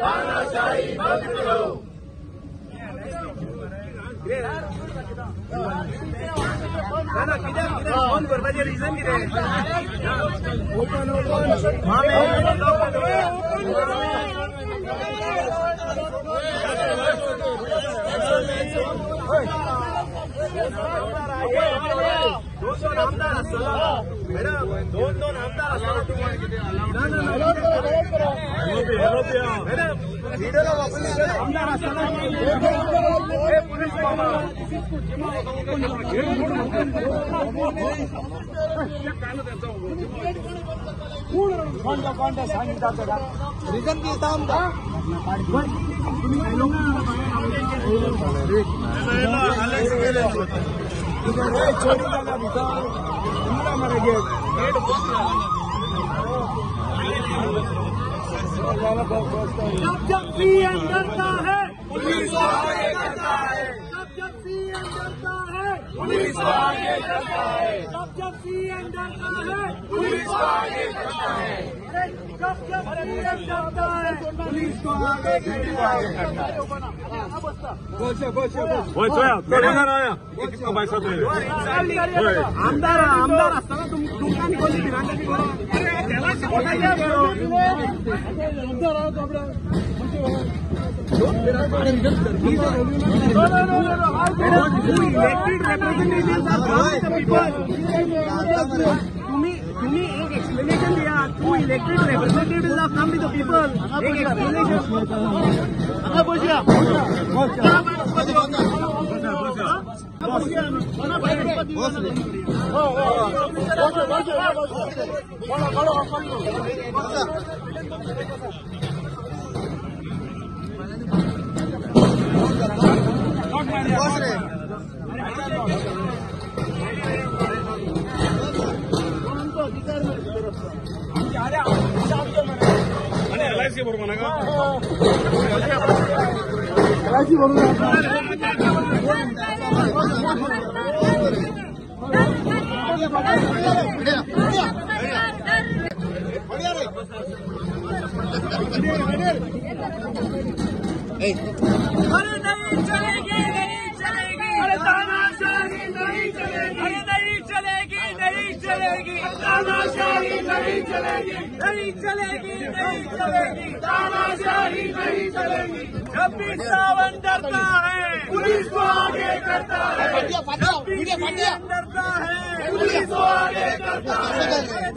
तानाशाही बंद करो। फोन करपाचें रिजन कितें? दोन दोन आमदार आसतलो मॅडम, दोन दोन आमदार आसतलो। मॅडम आमदार आसतलो रिजन कितें आमकां? जब जब सीएम डरता है पुलिस को आगे करता है, जब जब सीएम डरता है पुलिस को आगे करता है, जब जब सीएम डरता है पुलिस को आगे करता है, जब जब सीएम डरता है पुलिस को आगे करता है। आमदार आमदार आसतना तुमकां कसली भिरांत? Elected representatives are from the people. तुम्ही एक एक्सप्लेनेशन दिया. Two elected representatives are from the people. एक एक्सप्लेनेशन. अरे नहीं चलेगी, नहीं चलेगी, अरे तानाशाही नहीं चलेगी, अरे नहीं चलेगी, नहीं चलेगी, तानाशाही नहीं चलेगी, नहीं चलेगी, नहीं चलेगी, तानाशाही नहीं चलेगी। जब भी सावन डरता है पुलिस को आगे करता है, जब भी सीएम डरता है पुलिस को आगे करता है,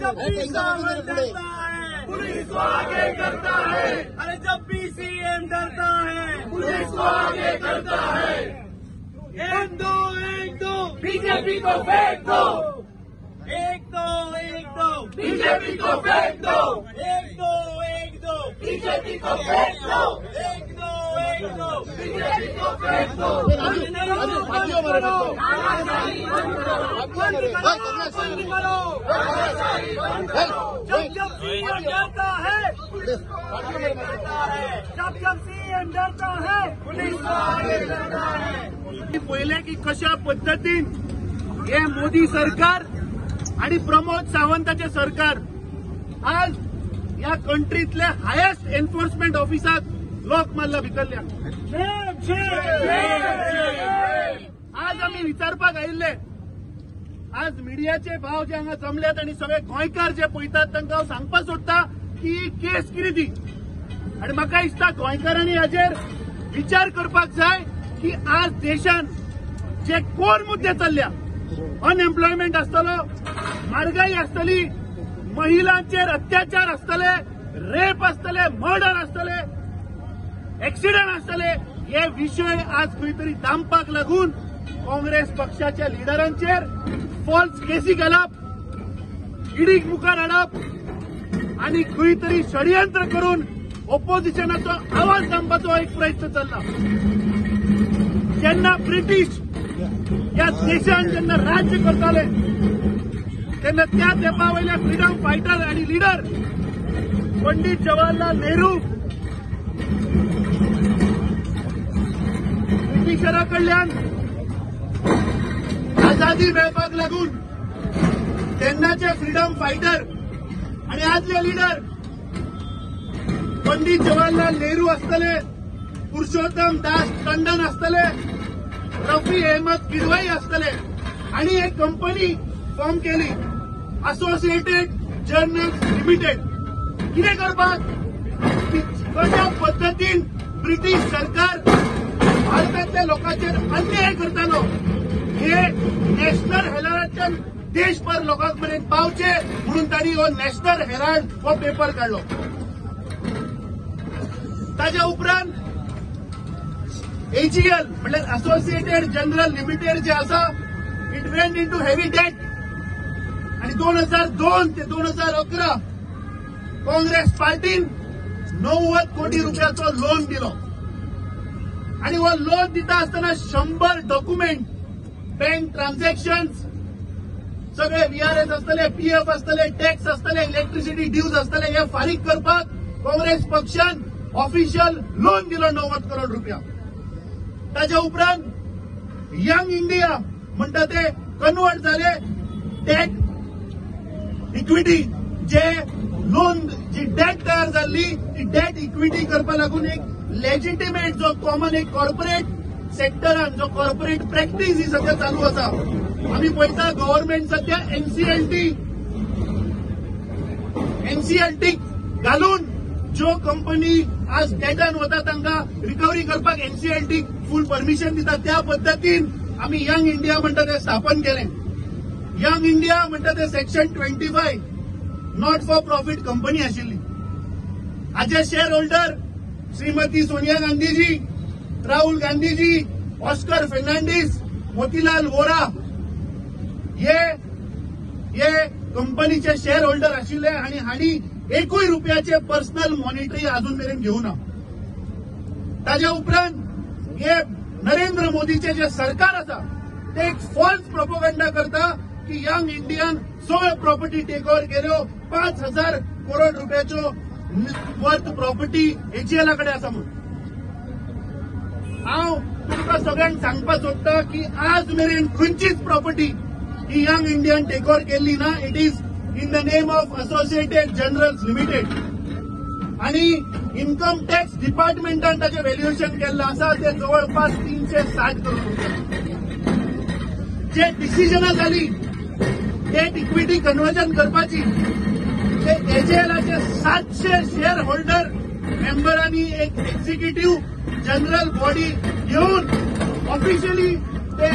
जब भी सावन डरता है पुलिस को आगे करता है, अरे जब भी सीएम डरता है पुलिस को आगे करता है। एक दो बीजेपी को फेंक दो, एक दो बीजेपी को फेंक दो, एक दो बीजेपी को फेंक दो, एक दो बीजेपी को फेंक दो। जब जब सीएम डरता है पुलिस को आगे करता है, जब जब सीएम डरता है पुलिस को आगे करता है। पहिले की कशा पद्दतीन हे मोदी सरकार आणि प्रमोद सावंताचे सरकार आज ह्या कंट्रीतले हायेस्ट एन्फोर्समेंट ऑफिसाक लोक मारला भितरल्या। आज आमी विचारपाक आयिल्ले, आज मिडियाचे भाव जे हांगा जमल्यात आनी सगळे गोंयकार जे पळयतात तांकां हांव सांगपाक सोदता की ही केस कितें ती, आनी म्हाका दिसता गोंयकारांनी हाजेर विचार करपाक जाय की आज देशान जे कोर मुद्दे चल्ल्या, अनएम्प्लॉयमेंट आसतलो, म्हारगाई आसतली, महिलांचेर अत्याचार आसतले, रेप आसतले, मर्डर आसतले, एक्सिडंट आसतले, हे विशय आज खंय तरी दामपाक लागून काँग्रेस पक्षाच्या लिडरांचेर फॉल्स केसी घालप, इडीक मुखार हाडप आनी खंय तरी षडयंत्र करून ओपोजिशनाचो आवाज दामपाचो एक प्रयत्न चल्ला। जेन्ना ब्रिटीश ह्या देशान जेन्ना राज्य करताले तेन्ना त्या तेंपा वयले फ्रिडम फायटर आनी लिडर पंडित जवाहरलाल नेहरू ब्रिटिशरा कडल्यान आझादी मेळपाक लागून तेन्नाचे फ्रिडम फायटर आनी आदले लिडर पंडित जवाहरलाल नेहरू आसतले, पुरुषोत्तम दास टंडन आसतले, रफी अहमद किडवाई आसतले आणि एक कंपनी फॉर्म केली असोसिएटेड जर्नल्स लिमिटेड. कितें करपाक? कशा पद्दतीन ब्रिटीश सरकार भारतांतल्या लोकांचेर अन्याय करतालो हे नॅशनल हेराल्डांतल्यान देशभर लोकांक मेरेन पावचे म्हणून तांणी हो नॅशनल हेराल्ड हो पेपर काडलो. ताज्या उपरांत एजीएल म्हणल्यार असोसिएटेड जनरल लिमिटेड जे आसा it went into heavy debt आणि 2002 ते 2011 काँग्रेस पार्टीन 90 कोटी रुपयाचो लोन दिलो आणि हो लोन दिता आसतना 100 डॉक्युमेंट, बँक ट्रान्झॅक्शन्स, सगळे व्हीआरएस आसतले, पीएफ आसतले, टॅक्स आसतले, इलेक्ट्रिसिटी ड्यूज आसतले, हे फारीक करपाक काँग्रेस पक्षान ऑफिशियल लोन दिलो 90 करोड रुपया. ताज्या उपरांत यंग इंडिया म्हणटा ते कन्वर्ट जाले डेट इक्विटी, जे लोन जी डेट तयार जाल्ली ती डेट इक्विटी करपा लागून एक लेजिटिमेट जो कॉमन एक कॉर्पोरेट सेक्टरान जो कॉर्पोरेट प्रॅक्टीस ही सध्या चालू आसा. आमी पळयता गव्हर्नमेंट सध्या एनसीएलटी घालून ज्यो कंपनी आज डेटान वता तांकां रिकव्हरी करपाक एनसीएलटी फूल परमिशन दिता. त्या पद्दतीन आमी यंग इंडिया म्हणटा ते स्थापन केलें. यंग इंडिया म्हणटा ते section 25 not for profit company आशिल्ली. हाचे share holder Shrimati Sonia Gandhiji, Rahul Gandhiji, Oscar Fernandes, Motilal Vora हे कंपनीचे शेअर होल्डर आशिल्ले आणि हांणी एकूय रुपयाचे पर्सनल मॉनिटरी अजून मेरेन घेवना. ताज्या उपरांत हे नरेंद्र मोदीचे जे सरकार आसा ते एक फॉल्स प्रोपोगंडा करता की यंग इंडियान सगळ्यो प्रॉपर्टी टेक ओव्हर केल्यो, 5,000 करोड रुपयाच्यो वर्थ प्रॉपर्टी एजीएला कडेन आसा म्हणून. हांव तुमकां सगळ्यांक सांगपाक सोदता की आज मेरेन खंयचीच प्रॉपर्टी ही यंग इंडियन टेक ओव्हर केल्ली ना. It is in the name of Associated Journals Limited आणि इन्कम टॅक्स डिपार्टमेंटान ताचें व्हॅल्युएशन केल्लें आसा ते जवळपास 360 करोड रुपया. जे डिसिजनां जाली डेट इक्विटी कन्वर्जन करपाची ते एजीएलाचे 700 शेअर होल्डर मेंबरांनी एक एक्झिक्युटिव्ह जनरल बॉडी घेवन ऑफिशियली ते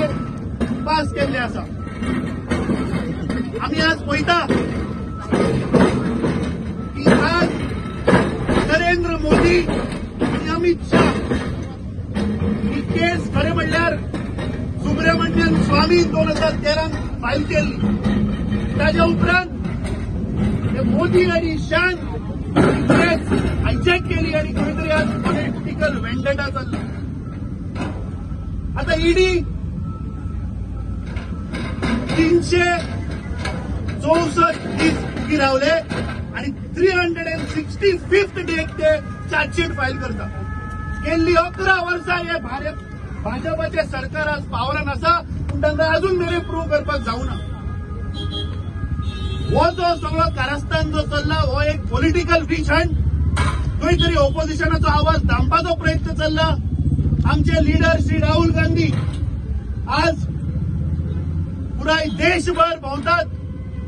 पास केल्ले आसा. आमी आज पळयता की आज नरेंद्र मोदी आनी अमित शाह ही केस खरें म्हणल्यार सुब्रमण्यन स्वामी 2013 फायल केल्ली. ताज्या उपरांत मोदी आनी शान केस हायजॅक केली आनी खंय तरी आज पॉलिटिकल वेंडेटा चल्ला. आतां ईडी 364 दीस उबी रावले आणि 365th डेक ते चार्जशीट फायल करता. गेल्ली 11 वर्सां हे भाजपाचे सरकार आज पावरान आसा, पूण तांकां अजून मेरेन प्रूव्ह करपाक जावना. हो जो सगळो कारस्थान जो चल्ला हो एक पॉलिटिकल which Hunt, खंय तरी ओपोजिशनाचो आवाज दामपाचो प्रयत्न चल्ला. आमचे लिडर श्री राहुल गांधी आज पुराय देशभर भोंवतात.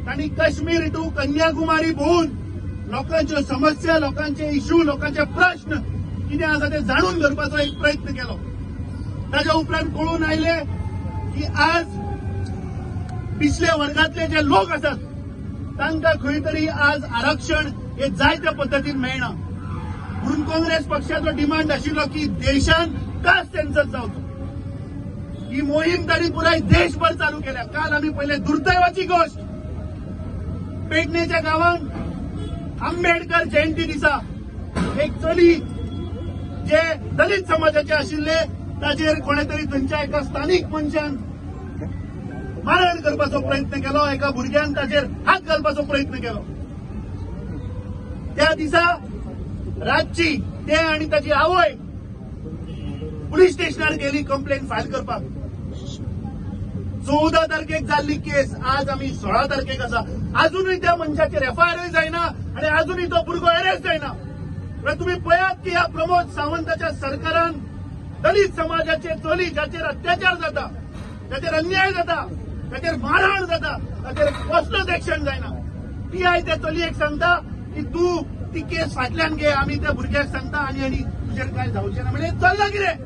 तांणी काश्मीर टू कन्याकुमारी भोंवून लोकांच्यो समस्या, लोकांचे इश्यू, लोकांचे प्रश्न कितें आसा ते जाणून घेवपाचो एक प्रयत्न केलो. ताज्या उपरांत कळून आयले की आज पिछले वर्गांतले जे लोक आसात तांकां खंय तरी आज आरक्षण हे जाय त्या पद्दतीन मेळना. म्हणून काँग्रेस पक्षाचो डिमांड आशिल्लो की देशान कास्ट सेन्सस जावचो. ही मोहीम तांणी पुराय देशभर चालू केल्या. काल आमी पळयलें दुर्दैवाची गोष्ट, पेडणेच्या गांवांत आंबेडकर जयंती दिसा एक चली जे दलित समाजाचे आशिल्ले ताचेर कोणे तरी थंयच्या एका स्थानीक मनशान मारण करपाचो प्रयत्न केलो, एका भुरग्यान ताचेर हात घालपाचो प्रयत्न केलो. त्या दिसा रातची ते आनी ताची आवय पुलीस स्टेशनार गेली कंप्लेन फायल करपाक. 14 तारखेक जाल्ली केस आज आमी 16 तारखेक आसा. अजुनूय त्या मनशाचेर एफआयआरूय जायना आनी अजुनूय तो भुरगो अरेस्ट जायना. तुम्ही पळयात की ह्या प्रमोद सावंताच्या सरकारान दलित समाजाचे चली जाचेर अत्याचार जाता, ताचेर अन्याय जाता, ताचेर मारहाण जाता, ताचेर कसलोच एक्शन जायना. पीआय त्या चलयेक सांगता की तूं ती केस फाटल्यान घे, आमी त्या भुरग्याक सांगता आनी आनी तुजेर काय जावचें ना. म्हणजे चल्लां कितें?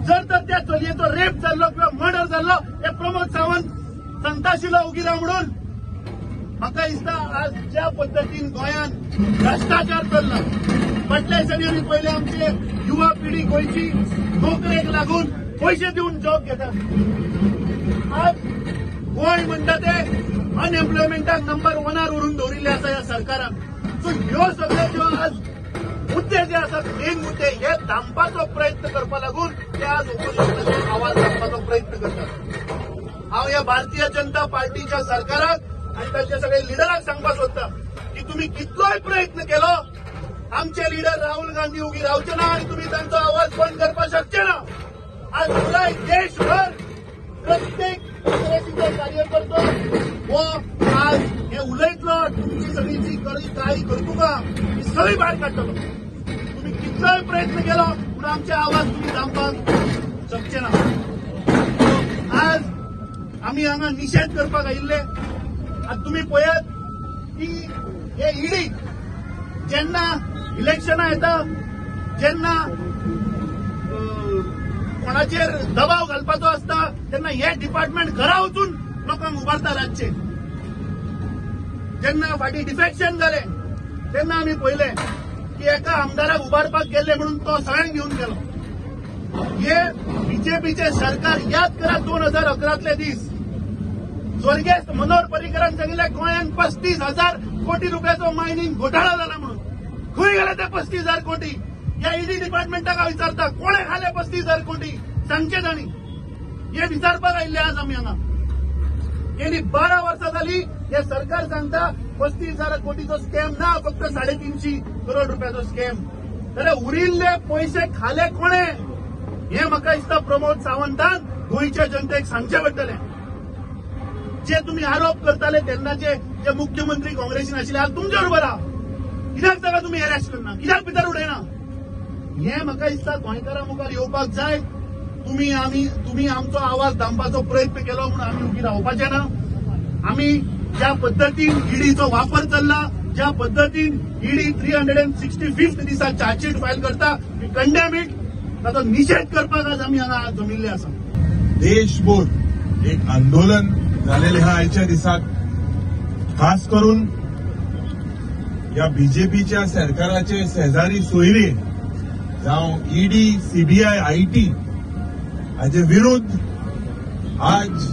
जर तर त्या चलयेचो रेप जाल्लो किंवा मर्डर जाल्लो हे प्रमोद सावंत सांगता आशिल्लो उगी राव म्हणून. म्हाका दिसता आज ज्या पद्दतीन गोंयांत भ्रश्टाचार चल्ला, फाटल्या दिसांनी आमी पयले आमचे युवा पिढी गोंयची नोकरेक लागून पयशे दिवन जॉब घेतात. आज गोंय म्हणटा ते अनएम्प्लॉयमेंटाक नंबर 1 व्हरून दवरिल्ले आसा ह्या सरकारान. सो ह्यो सगळ्यो ज्यो आज मुद्दे जे आसात मेन मुद्दे हे धांपपाचो प्रयत्न करपा लागून ते आज ओपोजिशनाचो आवाज धांपपाचो प्रयत्न करतात. हांव ह्या भारतीय जनता पार्टीच्या सरकाराक आनी तांच्या सगळे लिडराक सांगपाक सोदता की तुमी कितलोय प्रयत्न केलो, आमचे लिडर राहुल गांधी उगी रावचे ना आनी तुमी तांचो आवाज बंद करपाक शकचे ना. आज पुराय देशभर प्रत्येक काँग्रेसीचो कार्यकर्तो हो आज हे उलयतलो, तुमची सगळी जी काही करतुकां ती सगळी भायर काडटलो. तुमी कितलोय प्रयत्न केलो पूण आमचे आवाज तुमी धांपपाक शकचे ना. आज आमी हांगा निशेध करपाक आयिल्ले. आज तुमी पळयात की हे ईडी जेन्ना इलेक्शनां येता, जेन्ना कोणाचेर दबाव घालपाचो आसता तेन्ना हे डिपार्टमेंट घरा वचून लोकांक उबारता रातचे. जेन्ना फाटीं डिफेक्शन जालें तेन्ना आमी पळयलें की एका आमदाराक उबारपाक गेल्ले म्हणून तो सगळ्यांक घेवन गेलो. हे बीजेपीचे सरकार याद करा 2011 दीस स्वर्गेस्त मनोहर पर्रीकरान सांगिल्लें गोंयांत 35,000 कोटी रुपयाचो मायनिंग घोटाळा जाला म्हणून. खंय गेले ते 35,000 कोटी? ह्या ईडी डिपार्टमेंटाक हांव विचारता कोणे खाले 35,000 कोटी सांगचे तांणी. हे विचारपाक आयिल्ले आज आमी हांगा. गेली 12 वर्सां जाली हे सरकार सांगता 35,000 कोटीचो स्कॅम ना, फक्त 350 करोड रुपयाचो स्कॅम. जाल्यार उरिल्ले पयशे खाले कोणे हे म्हाका दिसता प्रमोद सावंतान गोंयच्या जनतेक सांगचें पडटलें. जे तुमी आरोप करताले तेन्नाचे जे मुख्यमंत्री काँग्रेसीन आशिल्ले आज तुमचे बरोबर आहा, कित्याक ताका तुमी अरेस्ट करना, कित्याक भितर उडयना? हे म्हाका दिसता गोंयकारां मुखार येवपाक जाय. तुमी आमचो आवाज धांपपाचो प्रयत्न केलो म्हणून आमी उगी रावपाचे ना. आमी ज्या पद्दतीन ईडीचो वापर चल्ला, ज्या पद्दतीन ईडी 365 दिसा चार्जशीट फायल करता, we condemn it. ताचो निशेध करपाक आज आमी हांगा जमिल्ले आसा. देशभर एक आंदोलन झालेले हा आयच्या दिसाक, खास करून या बीजेपीच्या सरकाराचे शेजारी सोयरे जावं ईडी, सीबीआय, IT हाजे विरुद्ध आज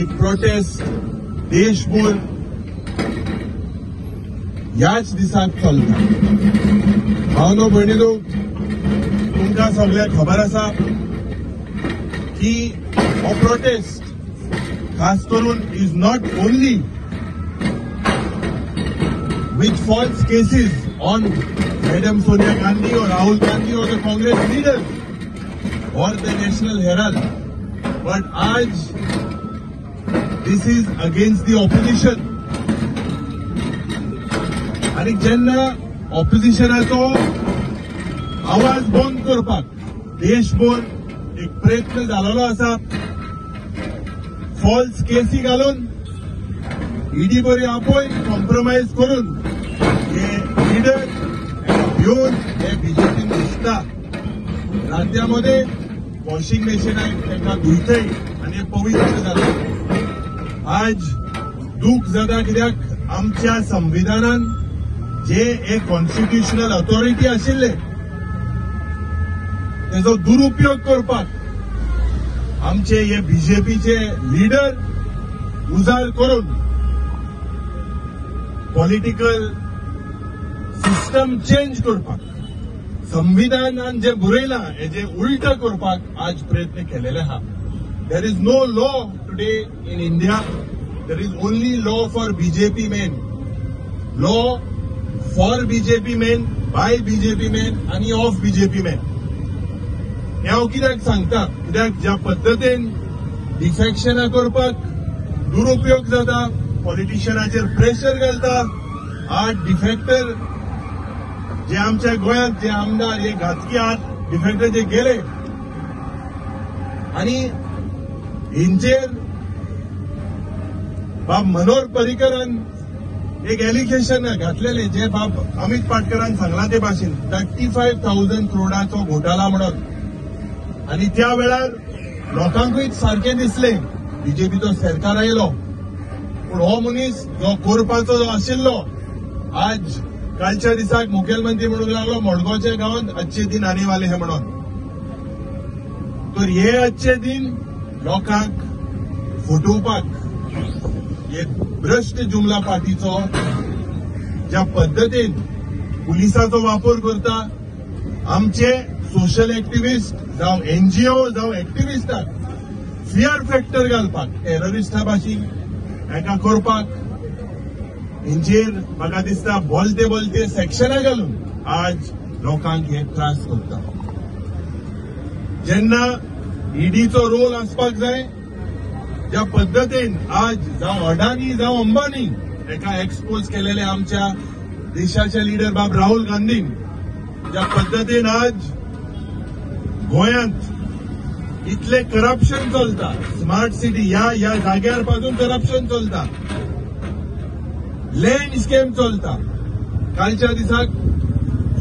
एक प्रोटेस्ट देशभर ह्याच दिसाक चलता. भावनो भयणीनो, तुमकां सगळ्यांक खबर आसा की हो प्रोटेस्ट खास करून is not only with false cases on Madam Sonia Gandhi or Rahul Gandhi or the Congress leaders or the National Herald, but आज this is against the opposition. आनी जेन्ना ऑपोजिशनाचो आवाज बंद करपाक देशभर एक प्रयत्न जाल्लो आसा, फॉल्स केसी घालून ईडी बरी आपोवन कॉम्प्रोमायज करून हे लिडर घेवन हे बीजेपीन दिसता राज्यामध्ये वॉशिंग मशीनाक तांकां धुयतय आनी हे पवित्र जाता. आज दूख जाता कित्याक आमच्या संविधानान जे एक कॉन्स्टिट्युशनल ऑथॉरिटी आशिल्ले तेजो दुरुपयोग करपाक आमचे हे बीजेपीचे लिडर उजार करून पॉलिटिकल सिस्टम चेंज करपाक, संविधानान जे बरयलां हेजे उल्ट करपाक आज प्रयत्न केलेले आहा. There is no law today in India. There is only law for BJP men. Law for BJP men, by BJP men आनी ऑफ बीजेपी मेन. हें हांव कित्याक सांगता, कित्याक ज्या पद्दतीन डिफेक्शनां करपाक दुरुपयोग जाता, पॉलिटिशियनाचेर प्रेशर घालता, आज डिफेक्टर जे आमच्या गोंयांत जे आमदार हे घातकी आहात डिफेक्टर जे गेले आणि हेंचेर बाब मनोहर पर्रीकरान एक एलिगेशन घातलेले जे बाब अमित पाटकरान सांगला ते भाशेन 35,000 करोडाचो घोटाळा म्हणून. आणि त्या वेळार लोकांकूय सारकें दिसलें बीजेपीचो सरकार आयलो, पूण हो मनीस जो करपाचो जो आशिल्लो आज कालच्या दिसाक मुखेलमंत्री म्हणूंक लागलो मडगांवच्या गांवांत अच्छे दिन आने वाले हे म्हणून. तर हे अच्छे दिन लोकांक फटोवपाक हे भ्रश्ट जुमला पार्टीचो ज्या पद्दतीन पुलिसाचो वापर करता, आमचे सोशल एक्टिविस्ट जावं एनजीओ जावं एक्टिविस्टाक फियर फॅक्टर घालपाक, टेररिस्टा भाशेन हेका करपाक हेंचेर म्हाका दिसता बोलते बोलते सेक्शनां घालून आज लोकांक हे त्रास करता. जेन्ना ईडीचो रोल आसपाक जाय ज्या पद्दतीन आज जावं अडानी जावं अंबानी हेका एक्सपोज केलेले आमच्या देशाचे लिडर बाब राहुल गांधीन, ज्या पद्दतीन आज गोंयांत इतले करप्शन चलता, स्मार्ट सिटी ह्या जाग्यार पासून करप्शन चलता, लँड स्कॅम चलता. कालच्या दिसाक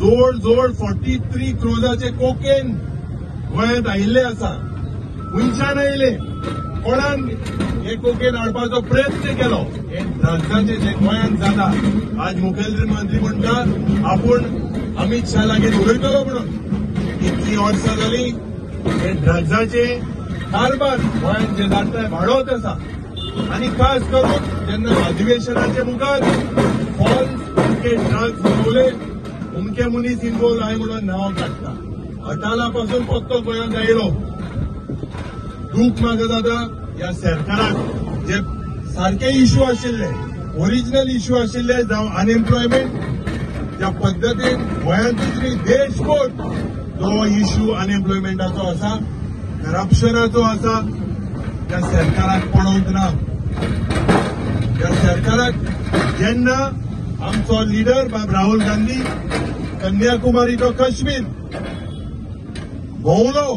जोड जोड 43 क्रोजाचे कोकेन गोंयांत आयिल्ले आसा. खंयच्यान आयले, कोणान हे कोकेन हाडपाचो प्रयत्न केलो, हे ड्रग्साचे जे गोंयांत जाता. आज मुखेलमंत्री म्हणटा आपूण अमित शाह लागीं उलयतलो म्हणून. इतली वर्सां जाली हे ड्रग्साचे कारभार गोंयांत जे जाता वाडत आसा. आनी खास करून जेन्ना अधिवेशनाचे मुखार फॉल्स अमके ड्रग्स मेवले, अमके मनीस इन्वॉल्व आहाय म्हणून नांव काडटा. अटाला पासून पत्तो गोंयांत आयलो. दूख म्हाका जाता ह्या सरकाराक जे सारके इश्यू आशिल्ले, ओरिजिनल इश्यू आशिल्ले जावं अनएम्प्लॉयमेंट, ज्या पद्दतीन गोंयांतूच न्ही देशभर जो इश्यू अनएम्प्लॉयमेंटाचो आसा, करप्शनाचो आसा, त्या सरकाराक पळोवंक ना. त्या सरकाराक जेन्ना आमचो लिडर बाब राहुल गांधी कन्याकुमारी तो काश्मीर भोंवलो,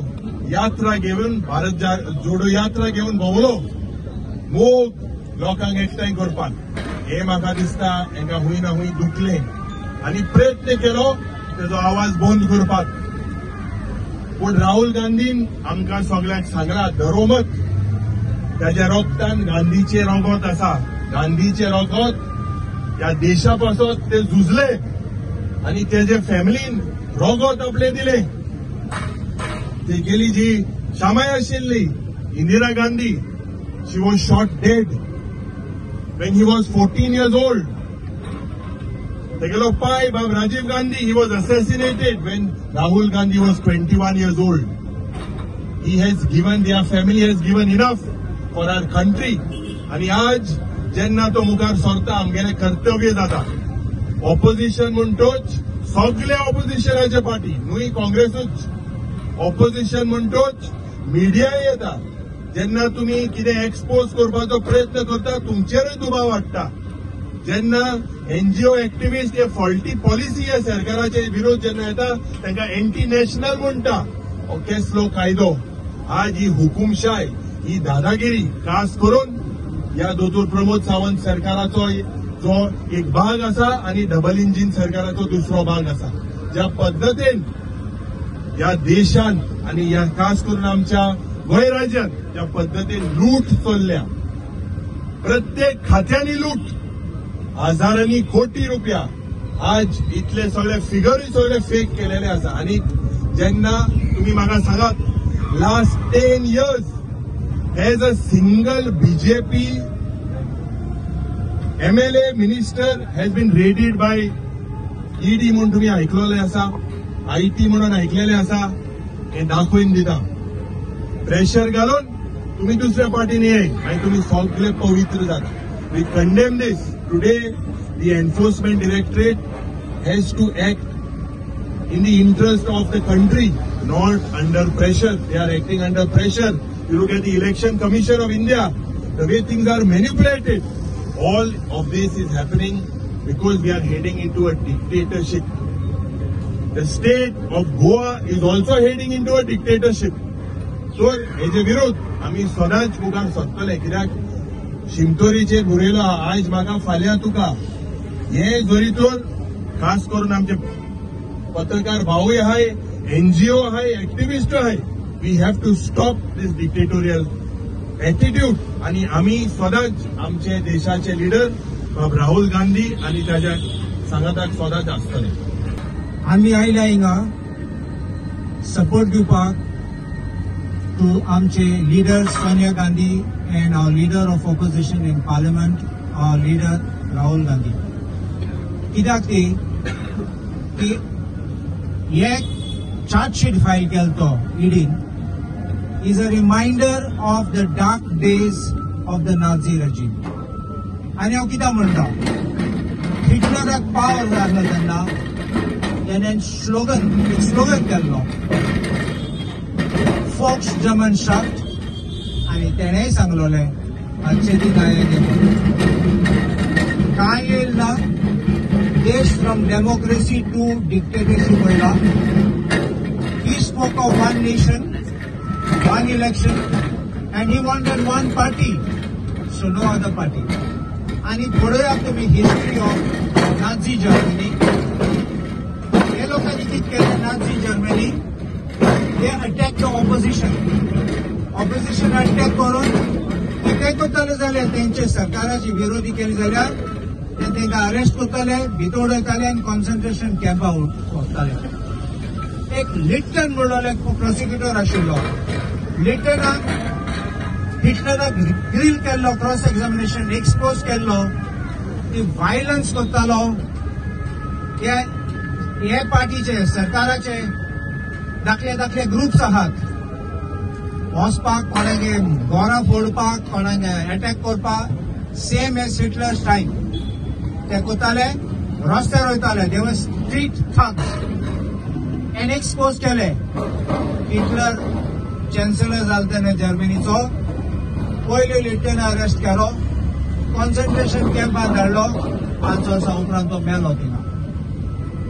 यात्रा घेवन, भारत जोडो यात्रा घेवन भोंवलो मोग लोकांक एकठांय करपाक, हे म्हाका दिसता हेंकां हुंय ना हुंय दुखलें आनी प्रयत्न केलो तेजो आवाज बंद करपाक. पूण राहुल गांधीन आमकां सगळ्यांक सांगला डरो मत, ताज्या रोगतान गांधीचें रगत आसा, गांधीचें रगत ह्या देशा पासत ते झुजले आनी तेजे फॅमिलीन रगत आपलें दिलें. तेगेली जी शामाय आशिल्ली Indira Gandhi, she was shot dead when he was 14 years old. तेगेलो पाय बाब Rajiv Gandhi, he was assassinated when Rahul Gandhi was 21 years old. He has given, their family has given enough for our country. आनी आज जेन्ना तो मुखार सरता आमगेलें कर्तव्य जाता. ऑपोजिशन म्हणटोच सगळे ऑपोजिशनाचे पार्टी न्हय काँग्रेसूच, ऑपोजिशन म्हणटोच मिडिया येता. जेन्ना तुमी कितें एक्सपोज करपाचो प्रयत्न करता तुमचेरूय दुबाव वाडटा. जेन्ना एनजीओ एक्टिविस्ट हे फॉल्टी पॉलिसी ह्या सरकाराचे विरोध जेन्ना येता तांकां एंटी नॅशनल म्हणटा. हो केसलो कायदो? आज ही हुकुमशाय, ही दादागिरी, खास करून ह्या दोतोर प्रमोद सावंत सरकाराचो जो एक भाग आसा आनी डबल इंजीन सरकाराचो दुसरो भाग आसा. ज्या पद्दतीन ह्या देशांत आनी ह्या खास करून आमच्या गोंय राज्यांत ज्या पद्दतीन लूट चल्ल्या, प्रत्येक खात्यांनी लूट, हजारांनी कोटी रुपया, आज इतले सगळे फिगरूय सगळे फेक केलेले आसा. आनी जेन्ना तुमी म्हाका सांगात last 10 years has a single BJP MLA minister has been raided by ED म्हूण तुमी आयकलेलें आसा, IT म्हणून आयकलेलें आसा. हें दाखोवन दिता. प्रेशर घालून तुमी दुसऱ्या पार्टीन येय मागीर तुमी सगळे पवित्र जाता. We condemn this. Today the enforcement directorate has to act in the interest of the country, not under pressure. They are acting under pressure. You look at the Election Commission of India, the way things are manipulated. All of this is happening because we are heading into a dictatorship. The state of Goa is also heading into a dictatorship. So हेजे विरोध आमी सदांच मुखार सरतले, कित्याक शिमतोरीचेर बरयला आयज म्हाका फाल्यां तुका. हे जरी तर खास करून आमचे पत्रकार भाऊय आहाय, एनजीओ आहाय, एक्टिविस्ट आहाय, we have to stop this dictatorial attitude. आणि आमी सदांच आमचे देशाचे लिडर बाब राहुल गांधी आणि ताज्या सांगाताक सदांच आसतले. आमी आयल्या हिंगा सपोर्ट दिवपाक टू आमचे leader Sonia Gandhi and our leader of opposition in parliament our leader Rahul Gandhi. कित्याक ती की हे चार्जशीट फायल केलो तो ईडीन is a reminder of the dark days of the Nazi regime. आनी हांव कित्याक म्हणटा, हिटलराक पावर जाय आसलो तेन्ना तेणें स्लोगन एक स्लोगन केल्लो फोक्स जर्मन शाफ्ट, आनी तेणेंय सांगलोलें अच्छे दिन आएंगे. कांय येयल ना, देश फ्रॉम डेमोक्रेसी टू डिक्टेटरशीप वयला. He spoke of one nation, one election, and he wanted one party, so no other party. आनी पळयात तुमी हिस्ट्री ऑफ नाझी जर्मनी. हे लोकांनी कितें केलें, Nazi Germany they attack the opposition, opposition attack करून कितें करतले जाल्यार तेंचे सरकाराची विरोधी केली जाल्यार ते तांकां अरेस्ट करतले, भितर उडयताले आनी कॉन्सन्ट्रेशन कॅम्पा व्हरताले. एक लिटन म्हणलो एक प्रोसिक्युटर आशिल्लो, लिटनाक हिटलराक ग्रील केल्लो, क्रॉस एक्झामिनेशन एक्सपोज केल्लो, ती व्हायलन्स करतालो. हे पार्टीचे सरकाराचे दाखले दाखले ग्रुप्स आहात, वचपाक कोणागे गोरां फोडपाक, कोणागे एटॅक करपाक, सेम एज हिटलर्स टायम ते करताले, रस्त्यार वयताले, they were street thugs and expose केले. हिटलर चॅन्सलर जालो तेन्ना जर्मनीचो, पयले लिटन अरेस्ट केलो, कॉन्सन्ट्रेशन कॅम्पात धाडलो, 5 वर्सां उपरांत तो मेलो थिंगा.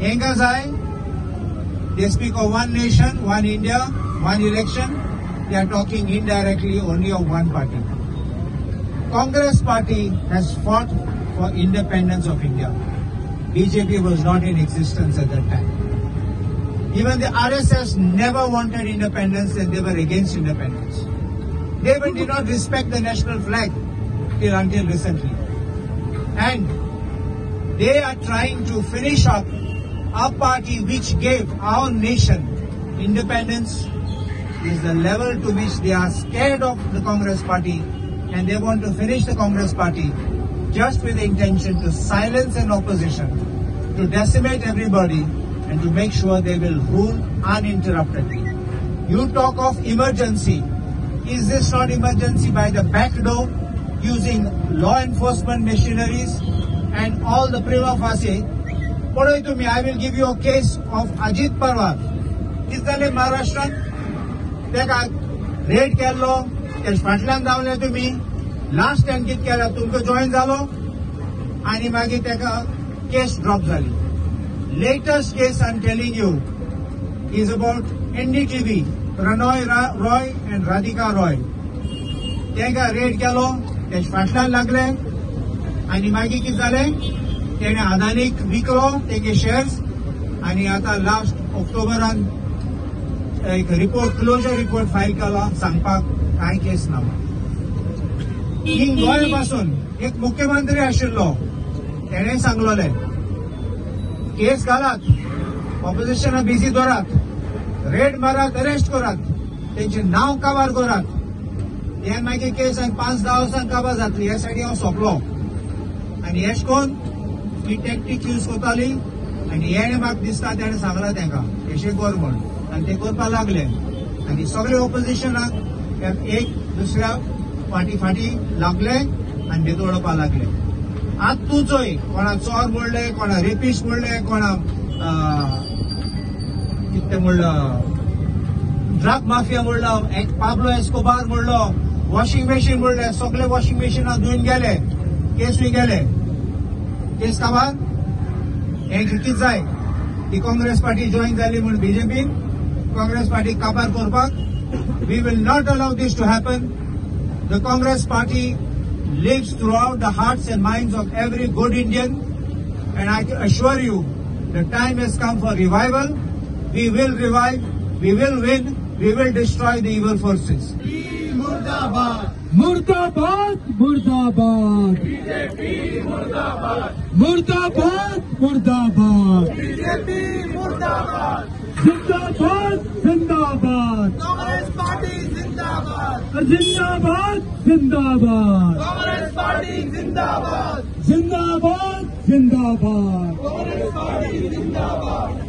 हेंकां जाय they speak of one nation, one India, one election. They are talking indirectly only of one party. Congress party has fought for independence of India. BJP was not in existence at that time. Even the RSS never wanted independence and they were against independence. They even did not respect the national flag till until recently. And they are trying to finish up our party which gave our nation independence is the level to which they are scared of the Congress party and they want to finish the Congress party just with the intention to silence an opposition, to decimate everybody and to make sure they will rule uninterruptedly. You talk of emergency. Is this not emergency by the back door using law enforcement machineries and all the prima facie? पळय तुमी, I will give you a case of Ajit Pawar. कितें जालें महाराष्ट्रान, ताका red केल्लो, ते फाटल्यान धांवले तुमी, लास्ट टायम कितें केलें, तुमकां जॉयन जालो आनी मागीर ताका केस ड्रॉप जाली. Latest case I am telling you is about NDTV, Prannoy Roy and Radhika Roy. तांकां रेड केलो, ते फाटल्यान लागले आनी मागीर कितें जालें, तेणें अदानीक विकलो तेगे शेर्स आनी आतां लास्ट ऑक्टोबरान एक रिपोर्ट, क्लोजर रिपोर्ट फायल केला, सांगपाक कांय केस ना. हिंग गोंय पासून एक मुख्यमंत्री आशिल्लो, तेणें सांगलोलें केस घालात, ऑपोजिशना बिजी दवरात, रेड मारात, अरेस्ट करात, तेंचें नांव काबार करात, हे मागीर केस आनी 5-10 वर्सां काबार जातली. हे सायडीन हांव सोंपलो. आनी हेश कोन ही टॅक्टीक यूज करताली आनी हेणें म्हाका दिसता तेणें सांगलां तेंकां अशें कर म्हण, आनी ते करपाक लागले आनी सगळे ऑपोजिशनाक एक दुसऱ्या फाटी फाटी लागले आनी भितर उडोवपाक लागले. आतां तूं चोय, कोणा चोर म्हणले, कोणा रेपिस्ट म्हणले, कोणा कितें म्हणलं ड्रग माफिया म्हणलो, एक पाब्लो एस्कोबार म्हणलो, वॉशिंग मशीन म्हणले, सगळे वॉशिंग मशीनां धुवन गेले, केसूय गेले, केस काबार. हें कितें जाय, ती काँग्रेस पार्टी जॉईन जाली म्हूण बीजेपीन काँग्रेस पार्टी काबार करपाक. We will not allow this to happen. The Congress party lives throughout the hearts and minds of every good Indian, and I assure you the time has come for revival. We will revive, we will win, we will destroy the evil forces. मुर्दाबाद मुर्दाबाद BJP मुर्दाबाद मुर्दाबाद मुर्दाबाद BJP मुर्दाबाद जिंदाबाद जिंदाबाद Congress party जिंदाबाद जिंदाबाद जिंदाबाद कांग्रेस पार्टी जिंदाबाद जिंदाबाद जिंदाबाद कांग्रेस पार्टी जिंदाबाद.